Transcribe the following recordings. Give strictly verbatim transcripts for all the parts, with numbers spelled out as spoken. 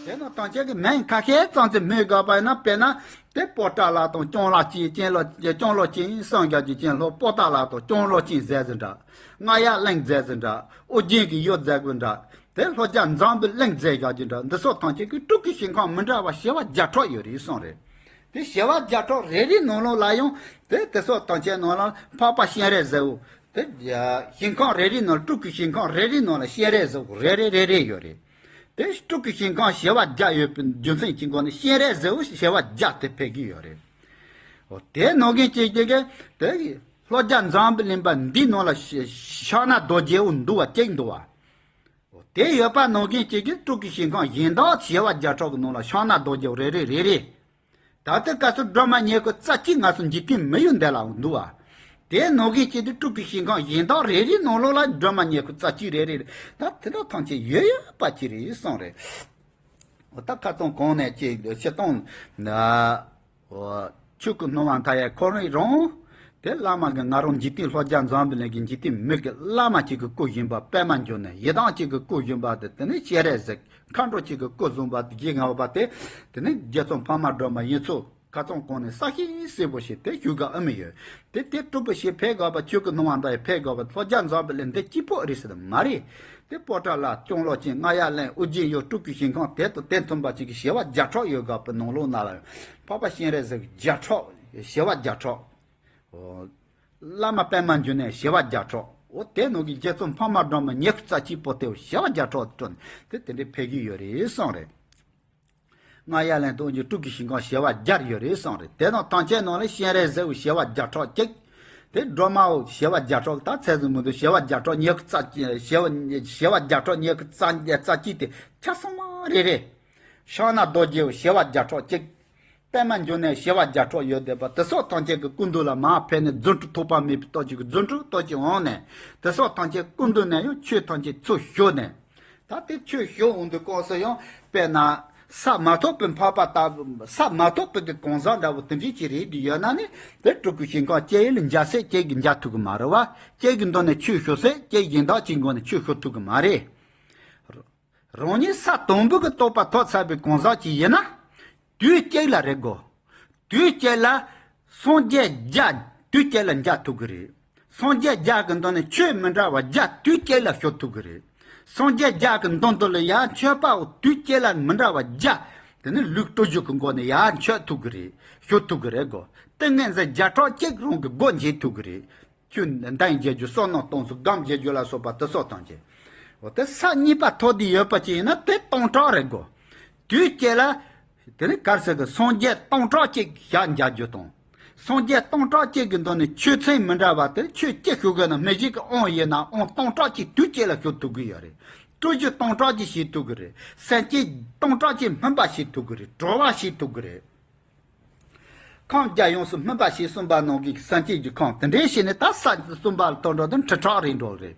དེ་ནང་ཐམས་ཅད་ཀྱི་མིང་ཁ་ཤས་ཙམ་ཅིག་སྨོས་དགོས་པ་ཡིན་ན། དཔེར་ན་དེ་པོ་ཏ་ལ་དང་སྐྱོང་ལ་སྐྱིད། སྐྱོང་ལ་སྐྱིད་སངས་རྒྱས་ཀྱི་སྐྱེས་ལྷོ་པོ་ཏ་ལ་དང་སྐྱོང་ལ་སྐྱིད་ཟེར་ཟིན་འདྲ། རྔ་ཡབ་གླིང་ཟེར་ཟིན་འདྲ། ཨོ་རྒྱན་གྱི་ཡུལ་ཟེར་དགོས་འདྲ། དེ་ལྷོ་རྒྱ་འཛམ་བུའི་གླིང་ཟེར་བཞག་གི་འདྲ། འདི་སོགས་ཐམས་ཅད་ཀྱི་སྤྲུལ་སྐུའི་ཞིང་ཁམས་མི་འདྲ་བ་བྱེ་བ་བརྒྱ་ཕྲག་ཡོད་རེད་གསུངས་རེད། དེ་བྱེ་བ་བརྒྱ་ཕྲག་རེ་རེའི་ནང་ལོགས་ལ་ཡང་དེ་དེ་སོགས་ཐམས་ཅད་ནང་ལ་འཕགས་པ་སྤྱན་རས་གཟིགས། དེ་ཞིང་ཁམས་རེ་རེའི་ནང་ལ། སྤྲུལ་སྐུའི་ཞིང་ཁམས་རེ་རེའི་ནང་ལ་སྤྱན་རས་གཟིགས་རེ་རེ་རེ་རེ་ཡོད་རེད། དེ་སྤྲུལ་སྐུའི་ཞིང་ཁམས་བྱེ་བ་བརྒྱ་ཡོད་པའི་རྒྱུ་མཚན་གྱི་སྒོ་ནས་སྤྱན་རས་གཟིགས་བྱེ་བ་བརྒྱ་དེ་ཕེབས་ཀྱི་ཡོད་རེད། འོ་དེ་ནང་བཞིན་བྱས་བྱས་དེ་ལྷོ་རྒྱ་འཛམ་བུ་གླིང་པ་འདིའི་ནང་ལ་ཕྱག་ན་རྡོ་རྗེ་བོ་འདུག་པ་གཅིག་འདུག་པ། འོ་དེ་ཡོད་པ་ནང་བཞིན་བྱས་བྱས་སྤྲུལ་སྐུའི་ཞིང་ཁམས་གཞན་དག་བྱེ་བ་བརྒྱ་ཕྲག་གི་ནང་ལ་ཕྱག་ན་རྡོ་རྗེ་བོ་རེ་རེ་རེ་རེ། ད་ལྟའི་སྐབས་སུ་སྒྲོལ་མ་ཉི་ཤུ་རྩ་གཅིག་ང་ཚོ་འཇིག་རྟེན་མི་ཡུལ་འདི་ལ་འདུག་པ། དེ་ནང་བཞིན་བྱས་ཏེ་སྤྲུལ་སྐུའི་ཞིང་ཁམས་གཞན་དག་རེ་རེའི་ནང་ལོགས་ལ་སྒྲོལ་མ་ཉི་ཤུ་རྩ་གཅིག་རེ་རེ་རེ། ད་དེ་དག་ཐམས་ཅད་ཡོད་ཡོད་པ་ཅིག་རེད་གསུངས་རེད། འོ་ད་ཁ་སང་གོང་ནས་ཅིག་སྤྱིར་བཏང་ན། འོ་ཆོས་སྐུ་སྣང་བ་མཐའ་ཡས་ཁོ་རང་རང་། དེ་བླ་མ་གི་ང་རང་འཇིག་རྟེན་ལྷོ་རྒྱ་འཛམ་བུ་གླིང་གི་འཇིག་རྟེན་མི་གི་བླ་མ་གཅིག་གི་སྐུ་བཞེངས་པ་པདྨ་འབྱུང་གནས། ཡི་དམ་གཅིག་གི་སྐུ་བཞེངས་པ་དེ་དེ་ནི་སྤྱན་རས་གཟིགས། མཁའ་འགྲོ་གཅིག་གི་སྐུ་བཟུང་བ་དེ་བཞེངས་པ་དེ། དེ་ནི་རྗེ་བཙུན་འཕགས་མ་སྒྲོལ་མ་ཡིན་ཚུལ་ཁ་སང་གོང་ནས་གསལ་ཞིང་གསལ་པོ་ཞིག་དེ་ཞུ་དགོས་ཨ་མི་ཡོད། དེ་དེ་སྤྲུལ་པ་ཞིག་ཕེབས་དགོས་པ། ཆོས་སྐུ་སྣང་བ་མཐའ་ཡས་ཕེབས་དགོས་པ། ལྷོ་རྒྱ་འཛམ་བུ་གླིང་འདི་གཅིག་པོ་རེད་ཟེར་མ་རེད། དེ་པོ་ཏ་ལ་སྐྱོང་ལོ་ཅན་རྔ་ཡབ་གླིང་ཨོ་རྒྱན་ཡུལ་སྤྲུལ་སྐུའི་ཞིང་ཁམས་དེ་དང་དེ་མཐུན་པ་ཅིག་གི་བྱེ་བ་བརྒྱ་ཕྲག་ཡོད་དགོས་པའི་ནང་ལོགས་ན་ལ། འཕགས་པ་སྤྱན་རས་གཟིགས་བརྒྱ་ཕྲག་བྱེ་བ་བརྒྱ་ཕྲག་འོ། བླ་མ་པདྨ་འབྱུང་གནས་བྱེ་བ་བརྒྱ་ཕྲག་འོ་དེ་ནང་གི་རྗེ་བཙུན་འཕགས་མ་སྒྲོལ་མ་ཉི་ཤུ་རྩ་གཅིག་པོ་དེ་བྱེ་བ་བརྒྱ་ཕྲག་སྤྲུལ་དེ་དེ་འདྲའི་ཕེབས་ཀྱི་ཡོད་རེད་གསུངས་རེད། རྔ་ཡབ་གླིང་དུ་འཇུག་སྤྲུལ་སྐུའི་ཞིང་ཁམས་བྱེ་བ་བརྒྱ་ཡོད་རེད་གསུངས་རེད། དེ་དང་ཐམས་ཅད་ནང་ལ་སྤྱན་རས་གཟིགས་བྱེ་བ་བརྒྱ་ཕྲག་གཅིག་དེ་སྒྲོལ་མའོ་བྱེ་བ་བརྒྱ་ཕྲག་ད་ཚད་ཟིན་མི་འདུག་བྱེ་བ་བརྒྱ་ཕྲག་ཉི་ཤུ་རྩ་གཅིག་བྱེ་བ་བྱེ་བ་བརྒྱ་ཕྲག་ཉི་ཤུ་རྩ་རྩ་གཅིག་དེ་ཆ་ཚང་མ་རེ་རེ། ཕྱག་ན་རྡོ་རྗེའོ་བྱེ་བ་བརྒྱ་ཕྲག་གཅིག་པདྨ་འབྱུང་གནས་བྱེ་བ་བརྒྱ་ཕྲག་ཡོད་བསྡད་པ་དེ་སོགས་ཐམས་ཅད་ཀྱི་སྐུ་མདུན་ལ་མར་ཕེབས་ནས་རྫུ་འཕྲུལ་ཐོགས་པ་མེད་པའི་སྟོབས་ཀྱིས་རྫུ་འཕྲུལ་སྟོབས་ཀྱི་དབང་ནས་དེ་སོགས་ཐམས་ཅད་སྐུ་མདུན་ནས་ཡང་ཆོས་ཐམས་ཅད་ཚུར་ཞུས་ནས། ད་དེ་ཆོས་ཞུ་འོང་དུས་སྐབས་སུ་ཡང་དཔེར་ན་ས་མ་ཐོབ་པའི་འཕགས་པ་ལྟ་བུ། ས་མ་ཐོབ་པའི་གི་གང་ཟག་འདྲ་བོ་དེ་འདྲ་ཅིག་རེད་དེ་ཡོད་ན་ནི། དེ་སྤྲུལ་སྐུའི་ཞིང་ཁམས་གཅིག་ལ་མཇལ་ཚེ་གཅིག་གིས་མཇལ་ཐུབ་ཀྱི་མ་རེད་བ། གཅིག་གི་མདུན་ནས་ཆོས་ཞུ་ཚེ་གཅིག་གཞན་དག་གཅིག་མགོ་ནས་ཆོས་ཞུ་ཐུབ་ཀྱི་མ་རེད། རང་ཉིད་ས་དང་པོ་གི་རྟོགས་པ་ཐོབ་ཚར་བའི་གང་ཟག་ཅིག་ཡིན་ན། དུས་གཅིག་ལ་རེད་གོ། དུས་གཅིག་ལ་སངས་རྒྱས་བརྒྱ་དུས་གཅིག་ལ་མཇལ་ཐུབ་ཀྱི་རེད། སངས་རྒྱས་བརྒྱ་གི་མདུན་ནས་ཆོས་མི་འདྲ་བ་བརྒྱ་དུས་གཅིག་ལ་ཞུ་ཐུབ་ཀྱི་རེད། སངས་རྒྱས་བརྒྱ་གི་མདུན་དུ་ལ་ཡར་མཆོད་པའོ་དུས་གཅིག་ལ་མི་འདྲ་བ་བརྒྱ། དེ་ནི་ལུགས་སྤྲོ་རྒྱུ་གི་སྒོ་ནས་ཡར་མཆོད་ཐུབ་ཀྱི་རེད། ཞུ་ཐུབ་ཀྱི་རེད་གོ། ཏིང་ངེ་འཛིན་བརྒྱ་ཕྲག་གཅིག་རང་གི་སྒོ་འབྱེད་ཐུབ་ཀྱི་རེད། ཆོས་གདན་འཇལ་རྒྱུ་བསོད་ནམས་གཏོང་ཚུལ་སྒོམ་འབྱེད་རྒྱུ་ལ་སོགས་པ་དེ་སོགས་ཐམས་ཅད། འོ་དེ་ས་གཉིས་པ་ཐོབ་དེ་ཡོད་པ་ཅིག་ཡིན་ན་དེ་སྟོང་ཕྲག་རེད་གོ། དུས་གཅིག་ལ། དེ་ནི་ག་རེ་ཟེར་གི། སངས་རྒྱས་སྟོང་ཕྲག་གཅིག་ཞལ་མཇལ་རྒྱུ་དང་། སངས་རྒྱས་སྟོང་ཕྲག་གཅིག་གི་མདུན་ནས་ཆོས་ཚན་མི་འདྲ་བ་དེ་ཆོས་གཅིག་ཞུ་དགོས་ན་མི་ཞིག་གི་དབང་ཡིན་ན་དབང་སྟོང་ཕྲག་གཅིག་དུས་གཅིག་ལ་ཞུ་ཐུབ་ཀྱི་ཡོད་རེད། སྤྲོ་རྒྱུ་སྟོང་ཕྲག་གཅིག་བྱེད་ཐུབ་ཀྱི་རེད། སེམས་བསྐྱེད་སྟོང་ཕྲག་གཅིག་སྨིན་པ་བྱེད་ཐུབ་ཀྱི་རེད། གྲོལ་བ་བྱེད་ཐུབ་ཀྱི་རེད། ཁམས་བརྒྱ་ཡོངས་སུ་སྨིན་པ་བྱེད་གསུངས་པ་ནང་གི་སངས་རྒྱས་ཀྱི་ཁམས་དེ་འདྲའི་ཞིག་ནི་ད་ས་གསུམ་པ་ལ་ཐོན་འགྲོ་དུས་ཁྲི་ཕྲག་རེ་འགྲོ་གི་རེད།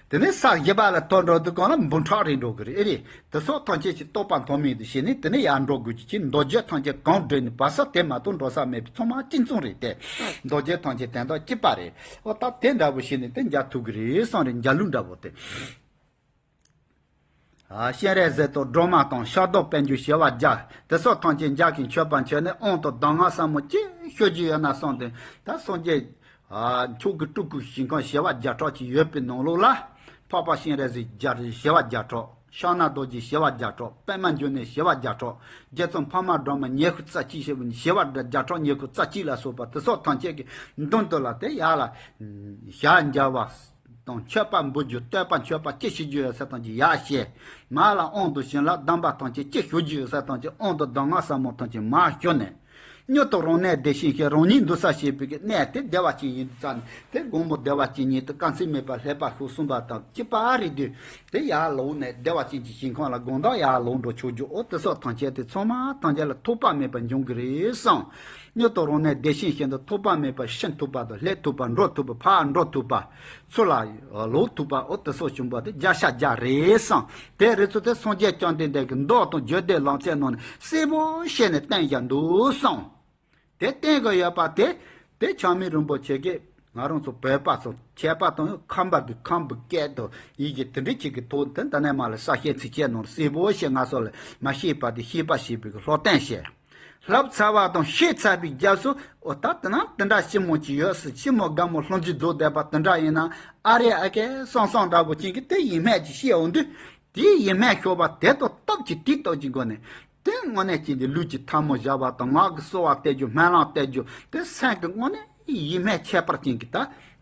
དེ་ནས་ས་བཞི་པ་ལ་ཐོན་འགྲོ་དུས་གང་ལ་འབུམ་ཕྲག་རེ་འགྲོ་གི་རེད། ཨེ་རེད། དེ་སོགས་ཐམས་ཅད་ཀྱི་རྟོགས་པ་ཐོབ་མིན་དུ་ཞིག་ནི་དེ་ནས་ཡར་འགྲོ་དགོས་ཀྱི་ཅི། མདོ་རྒྱུད་ཐམས་ཅད་གང་བསྒྲིལ་ནས་བར་ས་དེ་མ་གཏོགས་འགྲོ་ས་མེད་པའི་ཚང་མ་གཅིག་མཚུངས་རེད་དེ། མདོ་རྒྱུད་ཐམས་ཅད་དོན་དག་གཅིག་པ་རེད། འོ་ད་དེ་འདྲ་བོ་ཞིག་ནི་དེ་མཇལ་ཐུབ་ཀྱི་རེད་བསམ་རེད། མཇལ་ལུགས་འདྲ་བོ་དེ། ཨ། སྤྱན་རས་གཟིགས་དང་སྒྲོལ་མ་དང་ཤར་གདོང་དཔལ་འབྱོར་བྱེ་བ་བརྒྱ་དེ་སོགས་ཐམས་ཅད་མཇལ་གྱི་མཆོད་པ་མཆོད་ནས་དབང་དང་གདམས་ངག་ཟབ་མོ་ཅི་ཞུ་རྒྱུ་ཡོད་ན་གསུངས་ཏེ། ད་སངས་རྒྱས། ཨ། མཆོག་གི་སྤྲུལ་སྐུ་ཞིང་ཁམས་བྱེ་བ་བརྒྱ་ཕྲག་ཅིག་ཡོད་པའི་ནང་ལོགས་ལ། འཕགས་པ་སྤྱན་རས་གཟིགས་བརྒྱ་བྱེ་བ་བརྒྱ་ཕྲག་ཕྱག་ན་རྡོ་རྗེ་བྱེ་བ་བརྒྱ་ཕྲག་པདྨ་འབྱུང་གནས་བྱེ་བ་བརྒྱ་ཕྲག་རྗེ་བཙུན་འཕགས་མ་སྒྲོལ་མ་ཉི་ཤུ་རྩ་གཅིག་བྱེ་བ་བརྒྱ་ཕྲག་ཉི་ཤུ་རྩ་གཅིག་ལ་སོགས་པ་དེ་སོགས་ཐམས་ཅད་ཀྱི་མདུན་དུ་ལ་དེ་ཡར་ལ་ཞལ་མཇལ་བ། དང་མཆོད་པ་འབུལ་རྒྱུ། བསྟོད་པ་མཆོད་པ་ཅི་ཞུ་རྒྱུ་ཡོད་ས་ཐམས་ཅད་ཡར་བཤད། མར་ལ་དབང་དང་བྱིན་རླབས་གདམས་པ་ཐམས་ཅད་ཅི་ཞུ་རྒྱུ་ཡོད་ས་ཐམས་ཅད་དབང་དང་གདམས་ངག་ཟབ་མོ་ཐམས་ཅད་མར་ཞུ་ནས། མྱུར་དུ་རང་གནས་བདེ་ཞིང་གཤེགས། རང་ཉིད་འདུག་ས་བྱེད་པའི་གི་གནས་དེ་བདེ་བ་ཅན་ཡིན་དུས་ཙང་ནས་དེ་དགོང་མོ་བདེ་བ་ཅན་ཉིད་དུ་དཀའ་ཚེགས་མེད་པར་སླེབས་པར་ཤོག་གསུངས་པ་དང་གཅིག་པ་རེད་དུས། དེ་ཡར་ལོག་ནས་བདེ་བ་ཅན་གྱི་ཞིང་ཁམས་ལ་དགོང་དག་ཡར་ལོག་འགྲོ་ཆོག་རྒྱུ། འོ་དེ་སོགས་ཐམས་ཅད་དེ་ཚང་མ་ཐམས་ཅད་ལ་ཐོགས་པ་མེད་པར་འབྱུང་གི་རེད་བསམ། མྱུར་དུ་རང་གནས་བདེ་ཞིང་གཤེགས་དུ་ཐོགས་པ་མེད་པར་ཕྱིན་ཐུབ་པ་དང་སླེབས་ཐུབ་པ། འགྲོ་ཐུབ་པ། ཕར་འགྲོ་ཐུབ་པ། ཚུར་ལ་ལོག་ཐུབ་པ། འོ་དེ་སོགས་བྱུང་བ་དེ་བརྒྱ་ཆ་བརྒྱ་རེད་བསམ། དེ་རེད་ཚུལ་དེ་སངས་རྒྱས་བཅོམ་ལྡན་འདས་ཀྱིས་མདོ་དང་རྒྱུད་སྡེ་ལམ་ཚན་ནང་ནས་གསལ་པོ་བཤད་ནས་བསྟན་བཞག་འདུག་བསམ། དེ་བསྟན་དགོས་ཡོད་པ་དེ། དེ་ཆགས་མེད་རིན་པོ་ཆེ་གིས་ ང་རང་ཚོ་བོད་པ་ཚོ་ཁྱད་པར་དུ་ཡང་ཁམས་པ་གི་ཁམས་པའི་སྐད་དུ་ཡིན་གྱི་དེ་འདྲའི་ཅིག་གི་ཐོག་དེ་འདི་ནས་མ་ལ་ས་སྐྱའི་ཚིགས་བཅད་ནང་གསལ་པོ་བཤད། ང་ཚོ་ལ་མ་ཤེས་པ་དེ་ཤེས་པ་ཤེས་པའི་སློབ་སྟོན་བྱས། ལབ་ཚར་བ་དང་ཤེས་ཚར་བའི་རྒྱབ་སུ་ཨོ་ད་དེ་ན་དེ་འདྲ་ཞི་མོ་ཅིག་ཡོད་སྲིད། ཞི་མོ་དགའ་མོ་ལྷུང་རྒྱུ་རྫོགས་བསྡད་པ་དེ་འདྲ་ཡིན་ན་ཨ་རེ་ཨ་ཀེ་སང་སང་འདྲ་པོ་ཅིག་གི་དེ་ཡིད་སྨད་ཅིག་བཤད་འོང་དུས། དེའི་ཡིད་སྨད་ཤོར་བ་དེ་དང་སྟོབས་ཀྱིས་དེའི་སྟོབས་ཀྱི་སྒོ་ནས་དེ་དངོས་གནས་ཀྱི་འདི་ལུས་ཀྱི་ཐལ་མོ་སྦྱར་བ་དང་ངག་གི་གསོལ་བ་བཏབ་རྒྱུ་སྨོན་ལམ་བཏབ་རྒྱུ་དེ་སེམས་ཀྱི་དངོས་གནས་ཡིད་སྨད་ཁྱད་པར་ཅན་གྱི་ད་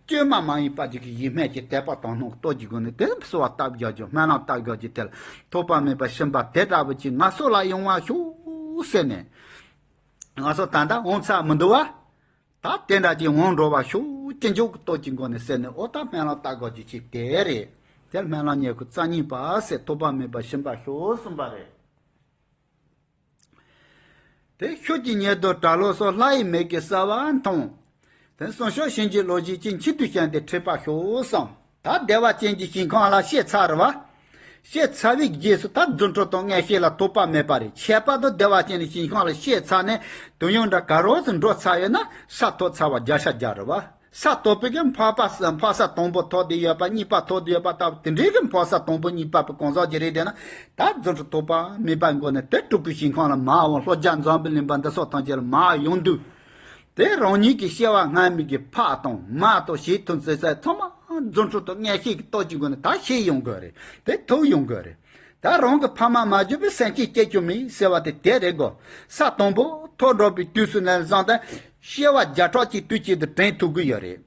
བཅོས་མ་མ་ཡིན་པ་ཅིག་གི་ཡིད་སྨད་ཀྱི་དད་པ་དང་སྣང་སྟོབས་ཀྱི་སྒོ་ནས་དེ་གསོལ་བ་བཏབ་རྒྱག་རྒྱུ་སྨོན་ལམ་བཏབ་རྒྱག་རྒྱུ་དེ་ལ་ཐོགས་པ་མེད་པ་ཞིམ་པ་དེ་འདྲ་བོ་ཅིག་ང་སོགས་ལ་ཡོང་བ་ཤོག་ཟེར་ནས་ང་སོགས་ད་ལྟ་འོང་ཚར་མི་འདུག་བ། ད་དེ་འདྲ་ཅིག་འོང་འགྲོ་བ་ཤོག་ཅི་འཇུག་གི་སྟོབས་ཀྱི་སྒོ་ནས་ཟེར་ནས་ཨོ་ད་སྨོན་ལམ་བཏབ་དགོས་ཀྱི་ཅིག་དེ་རེད། དེར་སྨོན་ལམ་ཉེར་དགུ་རྩ་གཉིས་པ་ཟེར་ཐོགས་པ་མེད་པ་ཞིམ་པ་ཤོག་གསུངས་པ་རེད། དེ་ཤུགས་ཀྱིས་ཉེར་བསྡུ་གྲྭ་ལོག་སོགས་ལྷ་ཡི་མིག་གིས་གསལ་བར་མཐོང་། དེ་གསུང་ཤོག་ཞིང་གི་ལོ་རྒྱུས་ཀྱི་མཆིལ་དུ་བྱས་ཏེ་ཁྲིད་པ་ཤོག་གསུངས། ད་བདེ་བ་ཅན་གྱི་ཞིང་ཁམས་ལ་སྐྱེས་ཚར་བ། སྐྱེས་ཚར་བའི་རྗེས་སུ་ད་རྫུ་འཕྲུལ་དང་མངོན་ཤེས་ལ་ཐོགས་པ་མེད་པ་རེད། ཁྱད་པར་དུ་བདེ་བ་ཅན་གྱི་ཞིང་ཁམས་ལ་སྐྱེས་ཚར་ནས་དུས་ཡུན་འདྲ་ག་རོ་ཟིག་འགྲོ་ཚར་ཡོད་ན་ས་ཐོབ་ཚར་བ་བརྒྱ་ཆ་བརྒྱ་རེད་བ། ས་ཐོབ་པའི་གི་འཕགས་པ་འཕགས་ས་དང་པོ་ཐོབ་བསྡད་ཡོད་པ་གཉིས་པ་ཐོབ་བསྡད་ཡོད་པ་ལྟ་བུ་དེ་འདྲའི་གི་འཕགས་ས་དང་པོ་གཉིས་པ་པོ་གང་ཟག་ཅིག་རེད་བསྡད་ན་ད་རྫུ་འཕྲུལ་ཐོགས་པ་མེད་པའི་སྒོ་ནས་དེ་སྤྲུལ་སྐུའི་ཞིང་ཁམས་ལ་མར་འོང་། ལྷོ་རྒྱ་འཛམ་བུའི་གླིང་པ་འདི་སོགས་ཐམས་ཅད་ལ་མར་ཡོང་དུས། དེ་རང་ཉིད་ཀྱི་སྐྱེ་བ་སྔ་མའི་གི་ཕག་དང་མ་དང་ཞེས་ཐུན་ཚོད་ཚད་ཚང་མ་རྫུ་འཕྲུལ་དང་མངོན་ཤེས་ཀྱི་སྟོབས་ཀྱི་སྒོ་ནས་ད་ཤེས་ཡོང་དགོས་རེད། དེ་ཐོབ་ཡོང་དགོས་རེད། ད་རང་གི་ཕ་མ་མ་གྱུར་པའི་སེམས་ཅན་སྐྱེ་རྒྱུ་མེད་ཟེར་བ་དེ་དེ་རེད་གོ། ས་དང་པོ་ཐོབ་འགྲོ་བའི་དུས་སུ་ནས་བཟུང་སྟེ་སྐྱེ་བ་བརྒྱ་ཕྲག་གཅིག་དུས་གཅིག་ཏུ་དྲན་ཐུབ་ཀྱི་ཡོད་རེད།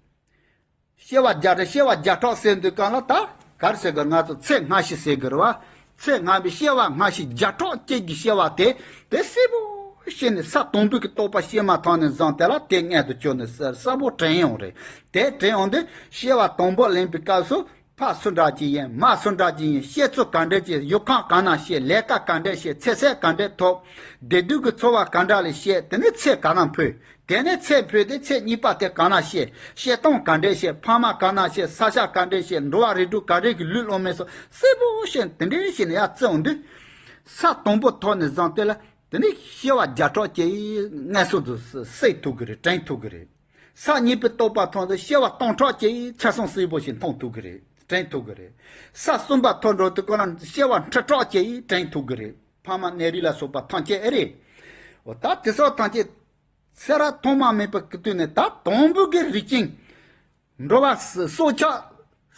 སྐྱེ་བ་བརྒྱ་ཕྲག་སྐྱེ་བ་བརྒྱ་ཕྲག་ཟེར་དུས་གང་ལ་ད་ག་རེ་ཟེར་དགོས། ང་ཚོ་ཚེ་སྔ་ཕྱི་ཟེར་དགོས་རེད་བ། ཚེ་སྔ་མའི་སྐྱེ་བ་སྔ་ཕྱི་བརྒྱ་ཕྲག་གཅིག་གི་སྐྱེ་བ་དེ་དེ་གསལ་པོ་ཤེས་ནས་ས་དང་པོའི་གི་རྟོགས་པ་སྐྱེས་མ་ཐག་ནས་བཟུང་དེ་ལ་དེ་མངལ་དུ་བཅུག་ནས་གསལ་གསལ་པོ་དྲན་ཡོང་རེད། དེ་དྲན་ཡོང་དུས་སྐྱེ་བ་དང་པོ་ལེན་པའི་སྐབས་སུ་ཕ་སུ་འདྲ་ཅིག་ཡིན། མ་སུ་འདྲ་ཅིག་ཡིན། སྐྱེ་ཚུལ་ག་འདྲ་ཅིག་ཡུལ་ཁམས་ག་ན་སྐྱེ། ལས་ཀ་ག་འདྲ་བྱེད། ཚེ་ཚད་ག་འདྲ་ཐོབ། བདེ་སྡུག་གི་འཚོ་བ་ག་འདྲ་ལ་སྐྱེ། དེ་ནས་ཚེ་ག་ན་འཕོས། དེ་ནས་ཚེ་འཕོས་ཏེ་ཚེ་གཉིས་པ་དེ་ག་ན་སྐྱེ། སྐྱེ་སྟངས་ག་འདྲ་བྱེད། ཕ་མ་ག་ན་སྐྱེ། ས་ཆ་ག་འདྲ་སྐྱེ། འགྲོ་བ་རིགས་དྲུག་ག་རེ་གི་ལུས་སློང་མིན་སོགས་གསལ་པོ་ཤེས་དེ་འདྲ་བྱས་ནས་ཡར་བརྩི་འོང་དུས། ས་དང་པོ་ཐོབ་ནས་བཟུང་དེ་ལ་དེ་ནས་སྐྱེ་བ་བརྒྱ་ཕྲག་གཅིག་མངོན་སུམ་དུ་གསལ་ཐུབ་ཀྱི་རེད། དྲན་ཐུབ་ཀྱི་རེད། ས་གཉིས་པའི་རྟོགས་པ་ཐོབ་ཚེ་སྐྱེ་བ་སྟོང་ཕྲག་གཅིག་ཆ་ཚང་གསལ་པོ་ཞིག་མཐོང་ཐུབ་ཀྱི་རེད། དྲན་ཐུབ་ཀྱི་རེད། ས་གསུམ་པ་ཐོབ་འགྲོ་དུས་ཀ་ན་སྐྱེ་བ་ཁྲི་ཕྲག་གཅིག་དྲན་ཐུབ་ཀྱི་རེད། ཕ་མ་གནས་རིགས་ལ་སོགས་པ་ཐམས་ཅད་ཨེ་རེད། འོ་ད་དེ་སོགས་ཐམས་ཅད་ཚེ་རབས་ཐོག་མ་མེད་པའི་སྐུ་དུས་ནས་ད་དང་པོ་གི་རིགས་ཅན། འགྲོ་བ་སྲོག་ཆགས་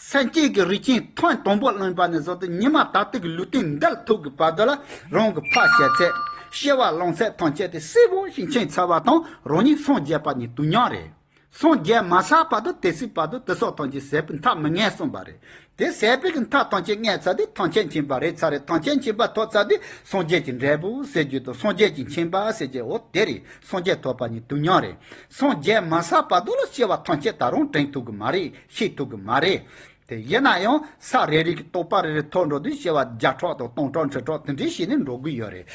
སེམས་ཅན་གྱི་རིགས་ཅན་ཐོན་དང་པོ་ལེན་པ་ནས་བཟུང་སྟེ་ཉི་མ་ད་ལྟ་གི་ལུས་རྟེན་འདི་ལ་ཐུག་གི་བར་དུ་ལ་རང་གི་ཕ་བྱེད་ཚད་སྐྱེ་བ་ལེན་ཚད་ཐམས་ཅད་དེ་གསལ་པོ་ཞིག་མཁྱེན་ཚར་བ་དང་རང་ཉིད་སངས་རྒྱས་པ་ནི་དུས་མཉམ་རེད། སངས་རྒྱས་མ་ཚར་བར་དུ་དེ་སྲིད་བར་དུ་དེ་སོགས་ཐམས་ཅད་ཟད་པའི་མཐའ་མི་རྙེད་གསུངས་པ་རེད། དེ་ཟད་པའི་གི་མཐའ་ཐམས་ཅད་རྙེད་ཚར་དུས་ཐམས་ཅད་མཁྱེན་པ་རེད་ཚར་རེད། ཐམས་ཅད་མཁྱེན་པ་ཐོབ་ཚར་དུས་སངས་རྒྱས་ཀྱི་འབྲས་བུ་ཟེར་རྒྱུ་དང་སངས་རྒྱས་ཀྱི་མཁྱེན་པ་ཟེར་རྒྱུ་འོ་དེ་རེད། སངས་རྒྱས་ཐོབ་པ་ནི་དུས་མཉམ་རེད། སངས་རྒྱས་མ་ཚར་བར་དུ་ལ་སྐྱེ་བ་ཐམས་ཅད་ད་རུང་དྲན་ཐུབ་གི་མ་རེད། ཤེས་ཐུབ་གི་མ་རེད། དེ་ཡིན་ན་ཡང་ས་རེ་རེ་གི་རྟོགས་པ་རེ་རེ་ཐོབ་འགྲོ་དུས་སྐྱེ་བ་བརྒྱ་ཕྲག་དང་སྟོང་ཕྲག་ཁྲི་ཕྲག་དེ་འདྲའི་བྱས་ནས་འགྲོ་གི་ཡོད་རེད།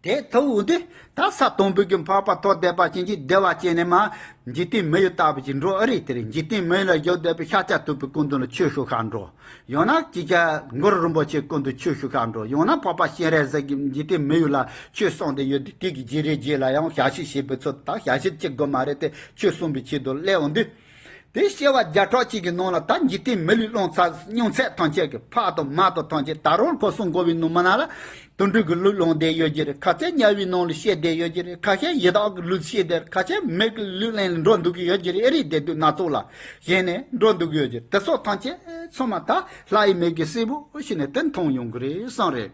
དེ་ཐུབ་འོང་དུས་ད་ས་དང་པོའི་གི་འཕགས་པ་ཐོབ་བསྡད་པ་ཅན་གྱི་བདེ་བ་ཅན་ནས་མར་འཇིག་རྟེན་མི་ཡུལ་ལྟ་བུ་ཅིག་འགྲོ་ཨེ་རེད། དེ་རེད། འཇིག་རྟེན་མི་ཡུལ་ལ་བཞུགས་བསྡད་པའི་ཤཱཀྱ་ཐུབ་པའི་སྐུ་མདུན་ལ་ཆོས་ཞུ་ཤར་འགྲོ། ཡང་ན་ཅིག་ཀྱང་གུ་རུ་རིན་པོ་ཆེའི་སྐུ་མདུན་ཆོས་ཞུ་ཤར་འགྲོ། ཡང་ན་འཕགས་པ་སྤྱན་རས་གཟིགས་ཀྱི་འཇིག་རྟེན་མི་ཡུལ་ལ་ཆོས་གསུངས་ཏེ་ཡོད་དུས་དེ་གི་རྗེས་རེ་རྗེས་ལ་ཡང་ཞལ་བཞེས་བྱེད་པའི་ཚུལ་དང་ཞལ་བཞེས་བྱེད་དགོས་མ་རེད་དེ་ཆོས་གསུངས་པའི་ཆེད་དུ་སླེབས་འོང་དུས། དེ་སྐྱེ་བ་བརྒྱ་ཕྲག་གཅིག་གི་ནང་ལ་ད་འཇིག་རྟེན་མི་ལུས་བླངས་ཚར་མྱོང་ཚད་ཐམས་ཅད་ཀྱི་ཕག་དང་མ་དང་ཐམས་ཅད་ད་རུང་ཁོ་གསུང་དགོས་པའི་ནང་མི་ནང་ལ་དུད་འགྲོ་གི་ལུས་བླངས་བསྡད་ཡོད་ཀྱི་རེད། ཁ་ཤས་དམྱལ་བའི་ནང་ལ་སྐྱེས་བསྡད་ཡོད་ཀྱི་རེད། ཁ་ཤས་ཡི་དྭགས་ཀྱི་ལུས་སྐྱེས་བསྡད་རེད། ཁ་ཤས་མི་གི་ལུས་ལེན་ལ་འགྲོ་འདུག་གི་ཡོད་ཀྱི་རེད། ཨེ་རེད། བསྡད་དུས་སྣ་ཚོགས་ལ་ཞེན་ནས་འགྲོ་འདུག་གི་ཡོད་ཀྱི་རེད། དེ་སོགས་ཐམས་ཅད་ཚང་མ་ད་ལྷ་ཡི་མིག་གིས་གསལ་པོ་ཞིག་ནས་དེ་མཐོང་ཡོང་གི་རེད་བསམ་རེད།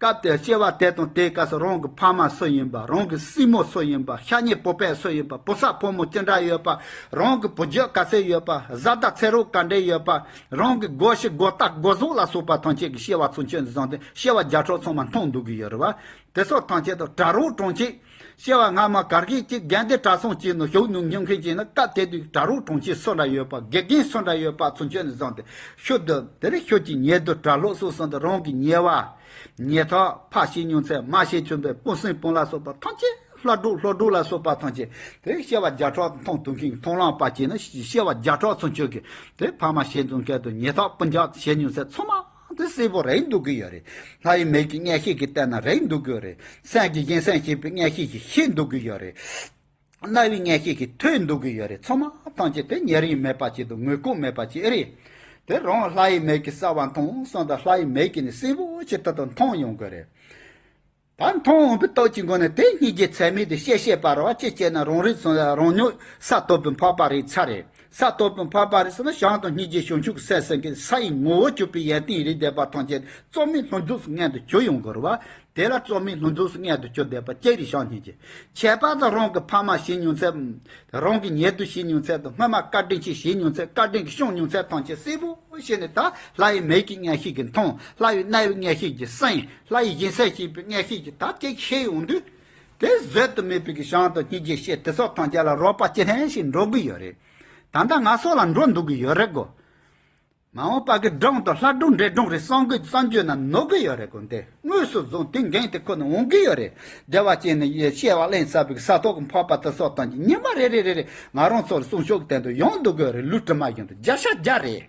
སྐབས་དེར་སྐྱེ་བ་དེ་དང་དེའི་སྐབས་སུ་རང་གི་ཕ་མ་སུ་ཡིན་པ། རང་གི་སྲིང་མོ་སུ་ཡིན་པ། ཤ་ཉེ་བུ་སྤད་སུ་ཡིན་པ། བུ་ཚ་བུ་མོ་ཅི་འདྲ་ཡོད་པ། རང་གི་བུ་རྒྱུད་ག་ཚད་ཡོད་པ། བཟའ་ཟླ་ཚེ་རོགས་ག་འདྲ་ཡོད་པ། རང་གི་སྒོ་ཕྱི་སྒོ་ལྟག་སྒོ་ཟོག་ལ་སོགས་པ་ཐམས་ཅད་ཀྱི་སྐྱེ་བ་ཚུན་ཆོད་ནས་བཟུང་སྟེ་སྐྱེ་བ་བརྒྱ་ཕྲག་ཚང་མ་མཐོང་འདུག་གི་ཡོད་རེད་བ། དེ་སོགས་ཐམས་ཅད་དུ་གྲྭ་རོགས་གྲོང་ཁྱེར། སྐྱེ་བ་སྔ་མ་གར་གྱི་གཅིག་དགེ་འདུན་གྲྭ་ཚང་གཅིག་ནང་བཞུགས་ནས་མྱོང་མཁན་གཅིག་ནི་སྐབས་དེ་དུས་གྲྭ་རོགས་གྲོང་ཁྱེར་སུ་འདྲ་ཡོད་པ། དགེ་རྒན་སུ་འདྲ་ཡོད་པ་ཚུན་ཆོད་ནས་བཟུང་སྟེ་ཤུལ་དུ་དེ་རིང་ཤུལ་གྱི་ཉེ་དུ་གྲྭ་ལོག་སོགས་སུ་འདི་རང་གི་ཉེ་བ། ཉེ་ཐག་ཕ་ཤི་མྱོང་ཚད་མ་ཤི་མྱོང་ཚད་སྤུན་སྲིང་སྤུན་ལ་སོགས་པ་ཐམས་ཅད་ལྷ་གྲོགས་ལྷོ་གྲོགས་ལ་སོགས་པ་ཐམས་ཅད་དེ་སྐྱེ་བ་བརྒྱ་ཕྲག་མཐོང་ཐུབ་མཁན་གྱི་མཐོང་ལམ་པ་བྱས་ན་སྐྱེ་བ་བརྒྱ་ཕྲག་ཚུན་ཆོད་ཀྱི་དེ་ཕ་མ་ཤི་མྱོང་མཁན་དང་ཉེ་ཐག་སྤུན་ཀྱག་ཤི་མྱོང་ཚད་ཚང་མ་དེ་གསལ་པོ་རེད་འདུག་གི་ཡོད་རེད། ལྷ་ཡི་མིག་གི་མངོན་ཤེས་ཀྱིས་བལྟས་ན་རེད་འདུག་གི་ཡོད་རེད། སེམས་ཀྱི་གཞན་སེམས་ཤེས་པའི་མངོན་ཤེས་ཀྱིས་ཤེས་འདུག་གི་ཡོད་རེད། རྣ་བའི་མངོན་ཤེས་ཀྱིས་ཐོས་འདུག་གི་ཡོད་རེད། ཚང་མ་ཐམས་ཅད་དེ་ཉེ་རིང་མེད་པ་ཅིག་དང་ངོས་ལྐོག་མེད་པ་ཅིག་ཨེ་རེད། དེ་རང་ལྷ་ཡི་མིག་གིས་གསལ་བ་མཐོང་གསུངས་དང་། ལྷ་ཡི་མིག་གིས་ནི་གསལ་པོ་ཇི་ལྟར་དུ་མཐོང་ཡོང་གི་རེད། ད་མཐོང་འོང་པའི་སྟོབས་ཀྱི་སྒོ་ནས་དེ་སྙིང་རྗེ་ཚད་མེད་དུ་བཤད་ཤེས་པ་རེད་བ། ཅི་བྱས་ན་རང་རིག་སོང་ཡ་རང་ཉིད་ས་ཐོབ་པའི་འཕགས་པ་རེད་ཚར་རེད། ས་ཐོབ་པའི་འཕགས་པ་རེད་ཟེར་ན་བྱང་དང་སྙིང་རྗེ་བྱང་ཆུབ་སེམས་ཟེར་མཁན་ས་ཡི་ངོ་བོ་གྱུར་པའི་ཡོན་ཏན་རིགས་ལྡན་པ་ཐམས་ཅད་རྩོལ་མེད་ལྷུན་གྲུབ་སུ་མངོན་དུ་གྱུར་ཡོང་དགོས་རེད་བ། དེ་ལ་རྩོལ་མེད་ལྷུན་གྲུབ་སུ་མངོན་དུ་གྱུར་བསྡད་པ་ཅི་རེད་བྱང་སྙིང་རྗེ། ཁྱད་པར་དུ་རང་གི་ཕ་མ་ཤི་མྱོང་ཚད། རང་གི་ཉེ་དུ་ཤི་མྱོང་ཚད་དང་། སྔོན་མ་བཀའ་དྲིན་ཆེ་ཤི་མྱོང་ཚད། བཀའ་དྲིན་གྱིས་བསྐྱངས་མྱོང་ཚད་ཐམས་ཅད་གསལ་པོ་ཤེས་ནས། ད་ལྷ་ཡི་མིག་གི་མངོན་ཤེས་ཀྱིས་མཐོང་། ལྷ་ཡི་རྣ་བའི་མངོན་ཤེས་ཀྱིས་གསན། ལྷ་ཡི་སྦྱིན་སྲེག་བྱེད་པའི་མངོན་ཤེས་ཀྱིས་ད་ཅིག་ཤེས་ཡོང་དུས། དེ་བཟོད་དུ་མེད་པའི་གི་བྱང་དང་སྙིང་རྗེ་ཤེས་དེ་སོགས་ཐམས་ཅད་ལ་རོགས་པ་ཅི་ལྷན་ཞིག་འགྲོ་གི་ཡོད་རེད། ད་ལྟ་ང་སོགས་ལ་འགྲོ་འདུག་གི་ཡོད་རེད་གོ། མ་འོངས་པ་གི་སྒྲུང་དང་ལྷ་སྒྲུང་འདྲེ་སྒྲུང་རེད་བསམ་གི་བསམ་རྒྱུ་ན་ནོར་གི་ཡོད་རེད་གོ། འདི་དངོས་སུ་བཟུང་དེ་འགན་དེ་ཁོ་ན་འོང་གི་ཡོད་རེད། བདེ་བ་ཅན་ནི་ཡེ་ཤེས་པ་གླིང་ཟབ་པའི་ས་ཐོག་གི་འཕགས་པ་དེ་སོགས་དང་གི་ཉི་མ་རེ་རེ་རེ་རེ་ང་རང་ཚོ་ལ་གསུང་ཆོས་ཀྱི་སྟེང་དུ་ཡོང་འདུག་གི་རེད། ལུས་དྲི་མ་བཞིན་དུ་བརྒྱ་ཆ་བརྒྱ་རེད།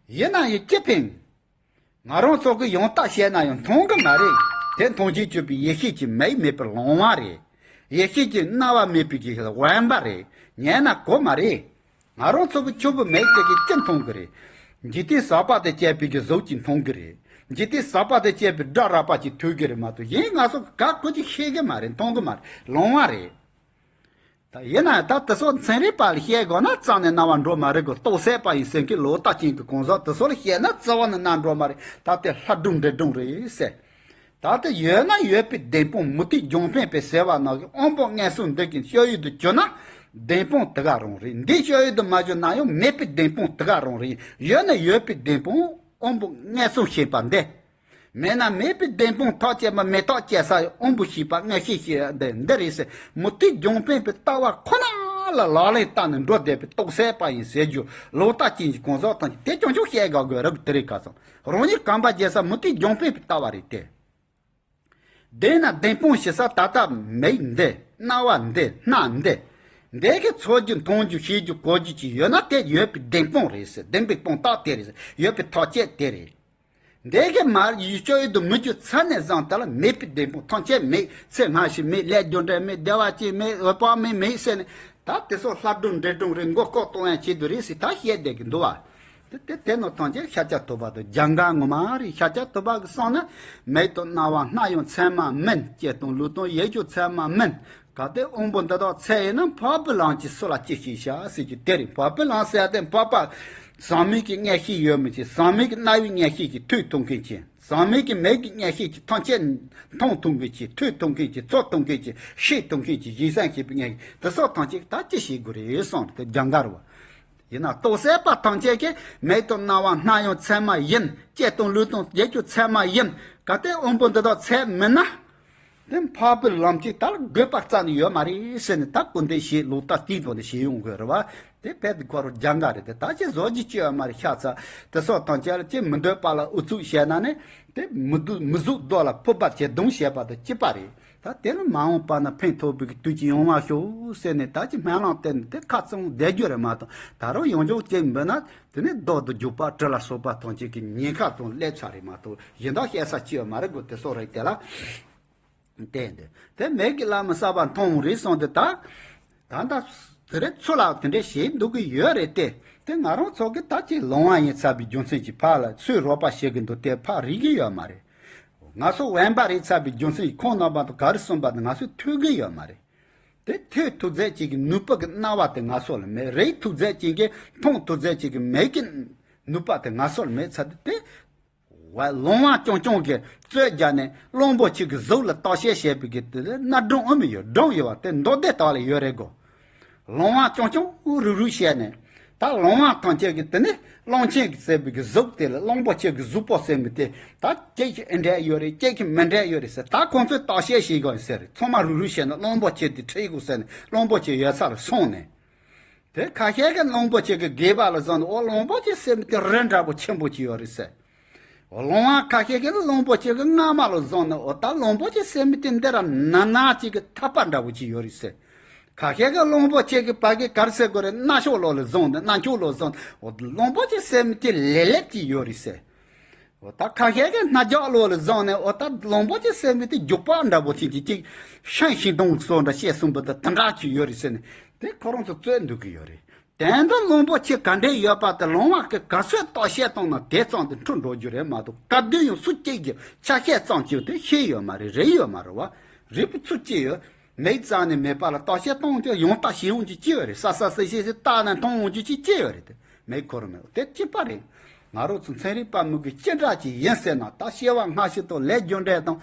ཡིན་ན་ཡང་ཅི་ཕན། ང་རང་ཚོ་གི་ཡང་དག་བཤད་ན་ཡང་མཐོང་གི་མ་རེད། དེ་མཐོང་བྱེད་སྤྱོད་པའི་ཡེ་ཤེས་ཀྱི་མིག་མེད་པར་ལོང་བ་རེད། ཡེ་ཤེས་ཀྱི་རྣ་བ་མེད་པའི་གི་དབེན་པ་རེད། ཉན་ན་གོ་མ་རེད། ང་རང་ཚོ་གི་ཆོས་པོ་མེད་དེ་གི་ཅི་མཐོང་གི་རེད། འཇིག་རྟེན་ཟག་པ་དང་བཅས་པའི་གི་གཟུགས་ཀྱིས་མཐོང་གི་རེད། འཇིག་རྟེན་ཟག་པ་དང་བཅས་པའི་སྒྲ་རགས་པ་ཅིག་ཐོས་གི་རེད་མ་གཏོགས། གཞན་ང་ཚོ་ག་གོ་ཅིག་ཤེས་གི་མ་རེད། མཐོང་གི་མ་རེད། ལོང་བ་རེད། ད་ཡིན་ན་ད་དེ་ཚོ་ཚན་རིག་པ་ལ་བཤད་དགོས་ན་རྩ་ནས་རྣ་བར་འགྲོ་མ་རེད་གོ། རྟོགས་སད་པ་ཡིན་ཟེར་མཁན་ལོག་ལྟ་ཅན་གྱི་གང་ཟག་དེ་ཚོ་ལ་བཤད་ན་རྩ་བ་ནས་རྣར་འགྲོ་མ་རེད། ད་དེ་ལྷ་སྒྲུང་འདྲེ་སྒྲུང་རེད་ཟེར། ད་ལྟ་ཡོད་ན་ཡོད་པའི་བདེན་དཔང་མུ་སྟེགས་ལྗོན་ཕན་པས་ཟེར་བ་ནང་གི་དབང་པོ་མངོན་སུམ་འདི་གི་སྤྱོད་ཡུལ་དུ་གྱུར་ན་བདེན་དཔང་དེ་ག་རང་རེད། འདི་སྤྱོད་ཡུལ་དུ་མ་གྱུར་ན་ཡང་མེད་པའི་བདེན་དཔང་དེ་ག་རང་རེད། ཡོད་ན་ཡོད་པའི་བདེན་དཔང་དབང་པོ་མངོན་སུམ་ཞེས་པ་འདི། མེད་ན་མེད་པའི་བདེན་དཔང་ཐག་བཅད་པ་མེ་སྟག་བཅད་ས་དབང་པོ་ཞེས་པ་མངོན་ཤེས་ཞེས་འདི་འདི་རེད་ཟེར། མུ་སྟེགས་ལྗོན་ཕན་པའི་ལྟ་བ་ཁོ་ན་ལ་ལག་ལེན་བསྟར་ནས་འགྲོ་བསྡད་པའི་རྟོགས་སད་པ་ཡིན་ཟེར་རྒྱུ་ལོག་ལྟ་ཅན་གྱི་གང་ཟག་དང་དེ་ཅུང་ཅུང་བཤད་དགའ་དགོས་རབས་དེ་རེད། ཁ་སང་རང་ཉིད་གོམ་པ་རྒྱལ་ས་མུ་སྟེགས་ལྗོན་ཕན་པའི་ལྟ་བ་རེད་དེ། བདེན་ན་བདེན་དཔང་ཞེས་ས་ད་ལྟ་མིག་འདི། རྣ་བ་འདི། སྣ་འདི། འདི་གི་ཚོར་རྒྱུ་མཐོང་རྒྱུ་ཤེས་རྒྱུ་གོ་རྒྱུ་ཅིག་ཡོད་ན་དེ་ཡོད་པའི་བདེན་དཔང་རེད་ཟེར། བདེན་པའི་དཔང་རྟགས་དེ་རེད་ཟེར། ཡོད་པའི་ཐག་བཅད་དེ་རེད། འདི་གི་མར་ཡུལ་སྤྱོད་ཡུལ་དུ་མི་འགྱུར་ཚར་ནས་བཟུང་དེ་ལ་མེད་པའི་བདེན་དཔང་ཐམས་ཅད་མེད། ཚེ་སྔ་ཕྱི་མེད། ལས་རྒྱུ་འབྲས་མེད། བདེ་བ་ཅན་མེད། འོད་དཔག་མེད་མེད་ཟེར་ནས། ད་དེ་ཚོ་ལྷ་སྒྲུང་འདྲེ་སྒྲུང་རེད། མགོ་སྐོར་གཏོང་ཡ་ཆེད་དུ་རེད་ཟེར་ད་བཤད་བསྡད་ཀྱི་འདུག་བ། དེ་དེ་དེ་ནོ་ཐམས་ཅད་ཤཱཀྱ་ཐུབ་པ་དང་རྒྱ་མཁར་ངོ་མ་རེད། ཤཱཀྱ་ཐུབ་པ་གི་གསུང་ན་མིག་དང་རྣ་བ་སྣ་ཡང་ཚད་མ་མིན། ལྕེ་དང་ལུས་དང་ཡིད་ཀྱང་ཚད་མ་མིན། གལ་ཏེ་དབང་པོ་འདི་དག་ཚད་ཡིན་ན། འཕགས་པའི་ལམ་གྱིས་སུ་ལ་ཅི་ཞིག་བྱ་ཟེར་གྱི་དེ་རེད། འཕགས་པའི་ལམ་ཟེར་ཏེ་འཕགས་པ་ཟག་མེད་ཀྱི་མངོན་ཤེས་ཡོད་མི་ཅིག་ཟག་མེད་ཀྱི་རྣ་བའི་མངོན་ཤེས་ཀྱིས་ཐོས་ཐུབ་མཁན་ཅིག་ཟག་མེད་ཀྱི་མིག་གི་མངོན་ཤེས་ཀྱིས་ཐམས་ཅད་མཐོང་ཐུབ་མཁན་ཅིག་ཐོས་ཐུབ་མཁན་ཅིག་ཚོར་ཐུབ་མཁན་ཅིག་ཤེས་ཐུབ་མཁན་ཅིག་གཞན་སེམས་ཤེས་པའི་མངོན་ཤེས་དེ་སོགས་ཐམས་ཅད་ད་ཅི་ཞིག་དགོས་རེད་གསུངས་ཏེ་རྒྱ་མཁར་བ། ཡིན་ན་རྟོགས་སད་པ་ཐམས་ཅད་ཀྱིས་མིག་དང་རྣ་བ་སྣ་ཡང་ཚད་མ་ཡིན། ལྕེ་དང་ལུས་དང་ཡིད་ཀྱང་ཚད་མ་ཡིན། གལ་ཏེ་དབང་པོ་འདི་དག་ཚད་མིན་ན། དེ་འཕགས་པའི་ལམ་གྱི་ད་དགོས་པ་རྩ་ནས་ཡོད་མ་རེད་ཟེར་ནས་ད་སྐུར་འདེབས་བྱེད། ལོག་ལྟ་སྟེང་དུ་ནས་བྱེད་ཡོང་དགོས་རེད་བ། དེ་ཕལ་དུ་ཁོ་རང་རྒྱ་མཁར་རེད་དེ། ད་ཅི་བཟོ་རྒྱུ་ཅི་ཡོད་མ་རེད། ཤ་ཚ་དེ་སོགས་དང་བཅས་ལ་ཅི་མི་འདོད་པ་ལ་ཨུ་ཚུགས་བྱས་ན་ནི་དེ་མི་འདུག་མི་གཟུགས་རྡོ་ལ་ཕུར་པ་གྱི་གདུང་བྱས་པ་དང་གཅིག་པ་རེད། ད་དེ་ནི་མ་འོངས་པ་ན་ཕན་ཐོགས་པའི་དུས་ཀྱི་ཡོང་བ་ཤོག་ཟེར་ནས་ད་ཅི་སྨོན་ལམ་བཏབ་ནས་དེ་ཁ་ཚང་བསྡད་རྒྱུ་རེད་མ་གཏོགས། ད་རུང་ཡང་བསྐྱར་ཅིག་འབུད་ན་དེ་ནི་རྡོ་དང་རྒྱུག་པ་གྲི་ལ་སོགས་པ་དང་གཅིག་གི་ཉེན་ཁ་དང་སླེབས་ཚར་རེད་མ་གཏོགས། གཞན་དག་བཤད་ས་ཅི་ཡོད་མ་རེད་གོ། དེ་སོགས་རེད་དེ་ལ། བསྟན་ཏེ། དེ་མིག་གིས་ལམ་གསལ་བར་མཐོང་རེད་གསུངས་ཏེ། ད་ད་ལྟ་དེ་རེད། ཚུར་ལ་དེ་འདྲས་བྱེད་འདུག་གི་ཡོད་རེད་དེ། དེ་ང་རང་ཚོ་གི་ད་ཅིག་ལོང་བ་ཡིན་ཚར་བའི་རྒྱུ་མཚན་གྱིས་ཕར་ལ་ཚུར་རོགས་པ་བྱེད་གི་འདུག་དེ་ཕར་རིག་གི་ཡོད་མ་རེད། ང་ཚོ་དབེན་པ་རེད་ཚར་བའི་རྒྱུ་མཚན་གྱིས་ཁོང་རྣམ་པ་དང་ག་རེ་གསུངས་པ་དེ་ང་ཚོས་ཐོས་གི་ཡོད་མ་རེད། དེ་ཐོས་ཐུབ་ཚད་ཅིག་གི་ནུས་པ་གི་རྣ་བ་དེ་ང་ཚོ་ལ་མེད། རིག་ཐུབ་ཚད་ཅིག་གི་མཐོང་ཐུབ་ཚད་ཅིག་གི་མིག་གི་ནུས་པ་དེ་ང་ཚོ་ལ་མེད་ཚར་དུས་དེ། ལོང་བ་རྐྱང་རྐྱང་གིས་རྩོད་རྒྱག་ནས་གླང་པོ་ཆེ་གི་གཟུགས་ལ་བརྟག་དཔྱད་བྱས་པའི་གི་དེ་ནི་སྒྲུང་ཨེ་མི་ཡོད། སྒྲུང་ཡོད་པ་དེ་མདོ་སྡེ་ལྟ་བ་ལ་ཡོད་རེད་གོ། ལོང་བ་རྐྱང་རྐྱང་རུག་རུག་བྱས་ནས། ད་ལོང་བ་ཐམས་ཅད་ཀྱིས་དེ་ནི་གླང་ཆེན་གྱིས་བསད་པའི་གི་གཟུགས་དེ་ལ་གླང་པོ་ཆེ་གི་གཟུགས་པོ་ཟེར་མི་དེ། ད་ཅིག་གིས་ཨེ་འདྲ་ཡོད་རེད། ཅིག་གིས་མི་འདྲ་ཡོད་རེད་ཟེར། ད་ཁོང་ཚོས་བརྟག་དཔྱད་བྱེད་དགོས་ཟེར། ཚང་མ་རུག་རུག་བྱས་ནས་གླང་པོ་ཆེ་དེ་ཁྲིད་དགོས་ཟེར་ནས་གླང་པོ་ཆེ་ཡོད་ས་ལ་སོང་ནས། དེ་ཁ་ཤས་ཀྱིས་གླང་པོ་ཆེ་གི་སྒལ་པ་ལ་བཟུང་ནས། འོ་གླང་པོ་ཆེ་ཟེར་མི་དེ་རི་འདྲ་པོ་ཆེན་པོ་ཅིག་ཡོད་རེད་ཟེར། འོ་ལོང་བ་ཁ་ཤས་ཀྱིས་གླང་པོ་ཆེ་གི་རྔ་མ་ལ་བཟུང་ནས། འོ་ད་གླང་པོ་ཆེ་ཟེར་མི་དེ་འདི་ར་ནག་ནག་ཅིག་གི་ཐག་པ་འདྲ་པོ་ཅིག་ཡོད་རེད་ཟེར། ཁ་ཤས་ཀྱིས་གླང་པོ་ཆེ་གི་བར་གྱི་ག་རེ་ཟེར་དགོས་རེད། རྣ་ཤོག་ལོགས་ལ་བཟུང་ནས། རྣ་ཅོག་ལོགས་བཟུང་ནས། འོ་གླང་པོ་ཆེ་ཟེར་མི་དེ་ལེབ་ལེབ་ཅིག་ཡོད་རེད་ཟེར། འོ་ད་ཁ་ཤས་ཀྱིས་སྣ་རྒྱག་བློ་ལ་བཟུང་ནས་འོ་ད་བློན་པོ་ཅིག་ཟེར་མི་དེ་རྒྱུག་པ་འདྲ་པོ་ཅིག་ཅིག་ཅིག་ཤིང་ཤིང་སྡོང་སོགས་འདྲ་བཤད་གསུངས་པ་དང་དེ་འདྲ་ཅིག་ཡོད་རེད་ཟེར་ནས་དེ་ཁོ་རང་ཚོ་རྩོད་འདུག་གི་ཡོད་རེད། དེ་འདྲ་བློན་པོ་ཆེ་ག་འདྲས་ཡོད་པ་དེ་ལོང་བ་གི་ག་ཚོད་བརྟག་དཔྱད་བཏང་ན་དེ་ཙམ་དེ་འཁྲུལ་འགྲོ་རྒྱུ་རེད་མ་གཏོགས་ག་དུས་ཡང་སུ་གཅིག་གིས་ཆ་ཤས་ཙམ་གཅིག་དེ་ཤེས་ཡོད་མ་རེད། རེད་ཡོད་མ་རེད་བ། རེད་པ། ཚུལ་ཅི་ཡོད། མིག་རྩ་ནས་མེད་པ་ལ་བརྟག་དཔྱད་གཏོང་རྒྱུ་ཡང་བརྟག་ཞིབ་ཡོང་རྒྱུ་ཅི་ཡོད་རེད། ས་ས་སི་སི་སི་བརྟག་ནས་མཐོང་ཡོང་རྒྱུ་ཅི་ཅི་ཡོད་རེད་དེ། མེད་ཁོ་རང་མེད་དེ་གཅིག་པ་རེད། ང་རང་ཚོ་ཚན་རིག་པ་མི་གི་སྤྱི་འདྲ་ཅིག་ཡིན་ཟེར་ན་ད་སྐྱེ་བ་སྔ་ཕྱི་དང་ལས་རྒྱུ་འབྲས་དང་།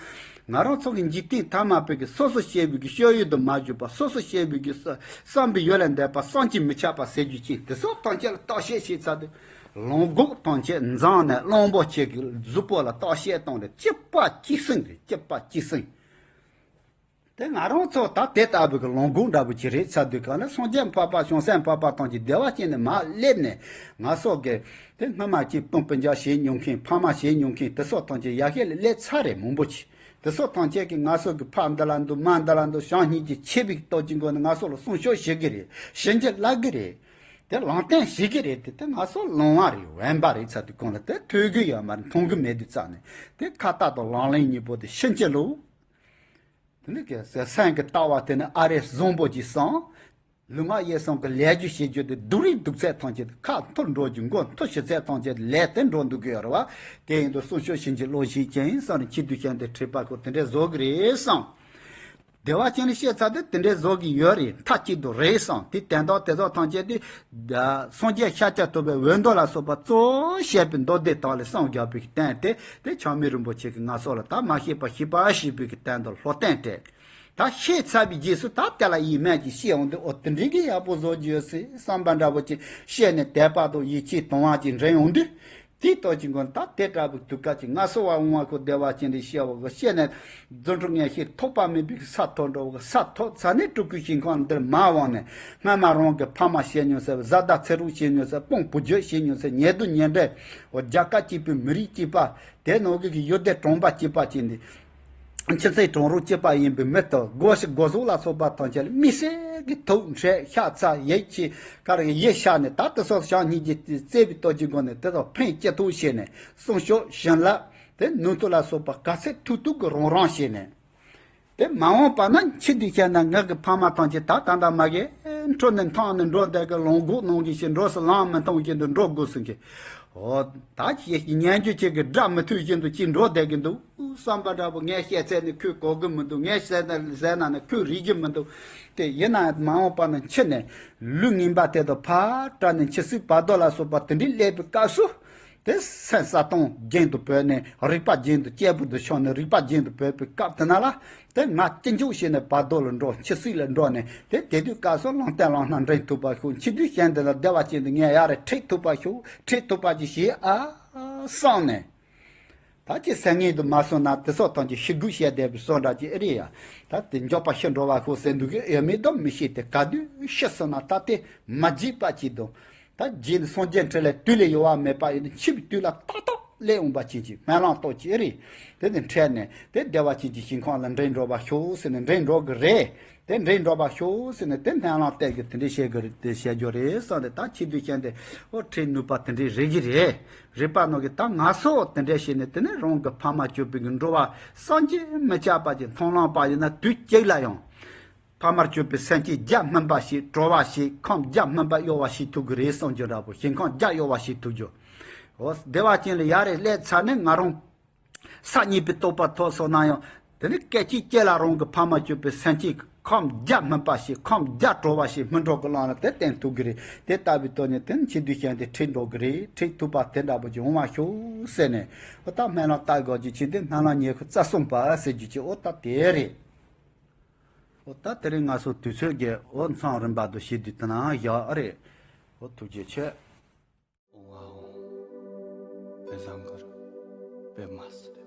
ང་རང་ཚོ་གི་འཇིག་རྟེན་ཐ་མལ་པའི་གི་སོ་སོ་སྐྱེ་བོའི་གི་སྤྱོད་ཡུལ་དུ་མ་གྱུར་པ་སོ་སོ་སྐྱེ་བོའི་གི་བསམ་པའི་ཡུལ་ལས་འདས་པ་བསམ་གྱིས་མི་ཁྱབ་པ་ཟེར་རྒྱུ་ཅིག་དེ་སོགས་ཐམས་ཅད་ལ་བརྟག་དཔྱད་བྱས་ཚར་དུས། ལོངས་སྐུ་ཐམས་ཅད་འཛམ་ནས་གླང་པོ་ཆེ་གི་གཟུགས་པོ་ལ་བརྟག་དཔྱད་བཏང་རེད། གཅིག་པ་གཅིག་སྲིང་རེད། གཅིག་པ་གཅིག་སྲིང་། དེ་ང་རང་ཚོ་ད་དེ་ལྟ་བུ་གི་ལོངས་སྐུ་འདྲ་བོ་ཅིག་རེད་ཚར་དུས་གང་ལ་སངས་རྒྱས་འཕགས་པ་བྱང་སེམས་འཕགས་པ་ཐམས་ཅད་བདེ་བ་ཅན་ནས་མར་སླེབས་ནས་ང་སོགས་ཀྱི་དེ་སྔ་མ་གཅིག་སྤུན་སྤུན་ཀྱག་བྱེད་མྱོང་མཁན་ཕ་མ་བྱེད་མྱོང་མཁན་དེ་སོགས་ཐམས་ཅད་ཡར་རྒྱས་ལ་སླེབས་ཚར་རེད་མང་པོ་ཅིག་དེ་སོགས་ཐམས་ཅད་ཀྱིས་ང་སོགས་ཀྱི་ཕ་འདི་ལ་འདུག་མ་འདི་ལ་འདུག་བྱམས་སྙིང་རྗེ་ཆེ་བའི་སྟོབས་ཀྱི་སྒོ་ནས་ང་སོགས་ལ་གསུང་ཆོས་ཞུ་གི་རེད། ཞུ་རྒྱུ་ལབ་གི་རེད། དེ་ལམ་སྟོན་ཞུ་གི་རེད་དེ་དེ་ང་སོགས་ལོང་བ་རེད། འོན་པ་རེད་ཚར་དུས་གང་ལ་དེ་ཐོས་གི་ཡོད་མ་རེད། མཐོང་གི་མེད་དུས་ཙང་ནས་དེ་ཁ་བཏགས་དང་ལག་ལེན་གཉིས་པོ་དེ་ཕྱིན་ཅི་ལོག་དེ་ནི་གི་སེམས་ཀྱི་ལྟ་བ་དེ་ནི་ཨ་རེ་བཟང་པོ་ཅིག་སོང་། ལུས་ངག་ཡིད་གསུམ་གྱི་ལས་རྒྱུ་བྱེད་རྒྱུ་དེ་སྡུག་རུས་སྡུག་ཚད་ཐམས་ཅད་དེ་ཁ་འཐོར་འགྲོ་རྒྱུ་མགོ་འཐོར་ཞི་ཚད་ཐམས་ཅད་ལས་དེ་འགྲོ་འདུག་གི་ཡོད་རེད་བ། དེ་ཡིན་དུས་གསུང་ཆོས་བྱིན་གྱིས་རློབས་ཤིག་ཅན་ཡིན་བསམ་ནས་ཁྱེད་དུས་ཤན་དེ་ཁྲིད་པ་ཁོ་དེ་འདྲས་བཟོ་གི་རེད་བསམ། བདེ་བ་ཅན་ལ་བཤད་ཚར་དུས་དེ་འདྲས་བཟོ་གི་ཡོད་རེད། མཐའ་གཅིག་ཏུ་རེད་བསམ། དེ་དན་རྟགས་དེ་ཚོ་ཐམས་ཅད་དེ། ད་སངས་རྒྱས་ཤཱཀྱ་ཐུབ་པའི་འོད་མདོ་ལ་སོགས་པ་གཙོ་བོ་བཤད་པའི་མདོ་སྡེ་དག་ལས་བསམ་བརྒྱབ་པའི་རྟེན་དེ་དེ་ཆགས་མེད་རིན་པོ་ཆེ་གིས་ང་སོགས་ལ་ད་མ་ཤེས་པ་ཤེས་པ་ཞེས་པའི་རྟེན་དུ་སློབ་སྟོན་སྤྲད། ད་ཤེས་ཚར་བའི་རྗེས་སུ་ད་དེ་ལ་ཡིད་སྨོན་ཅིག་ཤེས་འོང་དུས་འོ་དེ་འདྲའི་གི་ཡག་པོ་བཟོ་རྒྱུ་ཡོད་སྲིད་བསམ་པ་འདྲ་པོ་ཅིག་བཤད་ནས་དད་པ་དང་ཡིད་ཆེས་དང་བ་ཅིག་འདྲེན་འོང་དུས། དེའི་སྟོབས་ཀྱི་སྒོ་ནས་ད་དེ་འདྲ་བའི་དུས་སྐབས་ཀྱི་ང་སོགས་པ་འོང་བ་ཁོ་བདེ་བ་ཅན་དེ་ཤེས་པ་གི་ཤེས་ནས་རྫུ་འཕྲུལ་ངན་ཤེས་ཐོགས་པ་མེད་པའི་ས་ཐོབ་འགྲོ་བ་གི་ས་ཐོབ་ཚར་ནས་སྤྲུལ་སྐུའི་ཞིང་ཁམས་འདིར་མ་འོང་ནས་སྔ་མ་རང་གི་ཕ་མ་བྱེད་མྱོང་ཟེར་བཟའ་ཟླ་ཚེ་རོགས་བྱེད་མྱོང་ཟེར་དཔུང་བུ་རྒྱུད་བྱེད་མྱོང་ཟེར་ཉེ་དུ་ཉེ་འབྲེལ་འོ་རྒྱལ་ཁབ་གཅིག་པའི་མི་རིགས་གཅིག་པ་དེ་ནང་གི་གི་ཡུལ་སྡེ་གྲོང་པ་གཅིག་པ་བྱས་ནས། ཆུ་ཚོད་གྲོང་རོགས་གཅིག་པ་ཡིན་པའི་མི་དང་སྒོ་ཕྱི་སྒོ་ཟོག་ལ་སོགས་པ་ཐམས་ཅད་ལ་དམིགས་བསལ་གྱི་ཐུགས་ཁྲལ་ཤ་ཚ་ཡིད་ཆེས་ཀར་ཡིད་ཤ་ནས་ད་དེ་སོགས་བྱམས་སྙིང་རྗེ་བརྩེ་བའི་སྟོབས་ཀྱི་སྒོ་ནས་དེ་དག་ཕན་སྐྱེད་ཐུབ་བྱས་ནས་སྲུང་སྐྱོབ་བྱིན་རླབས་དེ་ནུས་མཐུ་ལ་སོགས་པ་ག་ཚད་ཐུབ་ཐུབ་ཀྱི་རང་རང་བྱས་ནས། དེ་མ་འོངས་པ་ན་འཆི་དུས་ཤ་ན་ངག་གི་ཕ་མ་ཐམས་ཅད་ད་ད་ད་མ་གི་འཕྲོ་ནས་འཐོར་ནས་འགྲོ་བསྡད་ཀྱི་ལོངས་སྒོ་གནང་གི་ཞིག་འགྲོ་སུ་ལངས་མི་ཐུབ་བཞིན་དུ་འགྲོ་དགོས་སུ་གི། འོ་ད་ཅི་ཉན་རྒྱུ་ཅིག་གི་སྒྲ་མི་ཐོས་བཞིན་དུ་ཅི་འགྲོ་བསྡད་ཀྱི་འདུག་བསམ་པ་འདྲ་པོ་ངས་བཤད་ཚད་ནི་ཁོས་གོ་གི་མི་འདུག་ངས་བཤད་ན་ཟེར་ན་ནི་ཁོས་རིག་གི་མི་འདུག་དེ་ཡིན་ན་མ་འོངས་པ་ན་འཆི་ནས་ལུས་ངན་པ་དེ་དང་ཕར་བཀྲ་ནས་འཆི་སྲིད་བར་དོ་ལ་སོགས་པ་དེ་འདྲའི་སླེབས་པའི་སྐབས་སུ། དེ་སེམས་ས་སྟོང་རྒྱན་དུ་བོད་ནས་རིག་པ་རྒྱན་དུ་སྐྱེས་བུ་དུ་ཤོར་ནས་རིག་པ་རྒྱན་དུ་བོད་པའི་སྐབས་དེ་ན་ལ་དེ་ང་ཅི་འཇུག་བྱས་ནས་བར་དོ་ལ་འགྲོ་འཆི་སྲིད་ལ་འགྲོ་ནས་དེ་དེ་དུས་སྐབས་སུ་ལམ་སྟོན་ལམ་སྣ་འདྲེན་ཐུབ་པ་ཤོག་འཆི་དུས་གཞན་དེ་ལ་བདེ་བ་ཅན་དུ་ངས་ཡར་རེ་ཁྲིད་ཐུབ་པ་ཤོག་ཁྲིད་ཐུབ་པ་ཅིག་བྱེད་ཨ་བསམ་ནས། ད་ཅི་སེམས་ངན་དུ་མ་སོང་ན་དེ་སོགས་ཐམས་ཅད་ཤི་དགོས་བཤད་བསྡད་པའི་བཟོ་འདྲ་ཅིག་ཨེ་རེད་ཡ། ད་དེ་མགྱོགས་པ་ཤི་འགྲོ་བ་ཤོག་ཟེར་འདུག་གི་ཡོད་མེད་དུ་མི་ཤེས་ཏེ་ག་དུས་ཤི་སོང་ན་ད་དེ་མ་བརྗེད་པ་ཅིག་དང་། ད་རྗེས་ནས་སངས་རྒྱས་འཕྲིན་ལས་དུས་ལས་ཡོལ་བ་མེད་པ་ཡིན་ན་འཆི་བའི་དུས་ལ་ཏག་ཏག་སླེབས་འོང་པ་ཅན་གྱི་སྨོན་ལམ་ཏོག་ཅིག་རེད། དེ་ནི་འཕྲལ་ནས་དེ་བདེ་བ་ཅན་གྱི་ཞིང་ཁམས་ལ་འདྲེན་འགྲོ་བ་ཤོག་ཟེར་ནས་འདྲེན་འགྲོ་གི་རེད། དེ་འདྲེན་འགྲོ་བ་ཤོག་ཟེར་ནས་དེ་སྨོན་ལམ་གཏད་གི་དེ་འདྲས་བཤད་གི་རེད། དེ་བཤད་རྒྱུ་རེད་བསམ་སྟེ་ད་འཆི་དུས་ཤན་དེ་ཨོ་ཁྲིད་ནུས་པ་དེ་འདྲས་རེད་གི་རེད། རེད་པ་ནོ་གི་ད་ང་སོགས་དེ་འདྲས་བྱས་ནས་དེ་ནས་རང་གི་ཕ་མ་གྱུར་པའི་གི་འགྲོ་བ་བསམ་གྱིས་མི་ཁྱབ་པ་ཅིག་མཐོང་ལམ་པ་ཡིན་ན་དུས་གཅིག་ལ་ཡང་། ཕ་མར་གྱུར་པའི་སེམས་ཅན་བརྒྱ་སྨིན་པ་ཞིག་གྲོལ་བ་ཞིག་ཁམས་བརྒྱ་སྨིན་པ་གཡོ་བ་ཞིག་ཐུབ་ཀྱི་རེད་བསམ་རྒྱུ་འདྲ་པོ་ཞིང་ཁམས་བརྒྱ་གཡོ་བ་ཞིག་ཐུབ་རྒྱུ། འོ་བདེ་བ་ཅན་ལ་ཡར་རེ་སླེབས་ཚར་ནས་ང་རང་ས་གཉིས་པའི་རྟོགས་པ་ཐོབ་སོང་ན་ཡང་དེ་ནི་སྐད་ཅིག་གཅིག་ལ་རང་གི་ཕ་མར་གྱུར་པའི་སེམས་ཅན་ཁམས་བརྒྱ་སྨིན་པ་ཞིག་ཁམས་བརྒྱ་གྲོལ་བ་ཞིག་སྨིན་འགྲོ་གི་ལམ་ལ་དེ་བསྟན་ཐུབ་ཀྱི་རེད། དེ་ལྟ་བུའི་ཐོག་ནས་དེ་ནི་འཆི་དུས་ཤན་དེ་ཁྲིད་འགྲོ་གི་རེད། ཁྲིད་ཐུབ་པ་དེ་འདྲ་པོ་ཅིག་འོང་བ་ཤོག་ཟེར་ནས་འོ་ད་སྨོན་ལམ་བཏབ་དགོས་ཀྱི་ཕྱིར་དེ་སྨོན་ལམ་ཉི་ཤུ་རྩ་གསུམ་པ་ཟེར་རྒྱུ་ཅིག་འོ་ད་དེ་རེད། འོ་ད་དེ་རིང་ང་ཚོ་དུས་ཚོད་ཀྱི་འོ་མཚམས་རིམ་པ་དུ་བྱེད་དུས་དེ་ན་ཡག་ཨ་རེད། འོ་ཐུགས་རྗེ་ཆེ། ཨོཾ་ཨཱཿཧཱུྃ་བཛྲ་གུ་རུ་པདྨ་སིདྡྷི་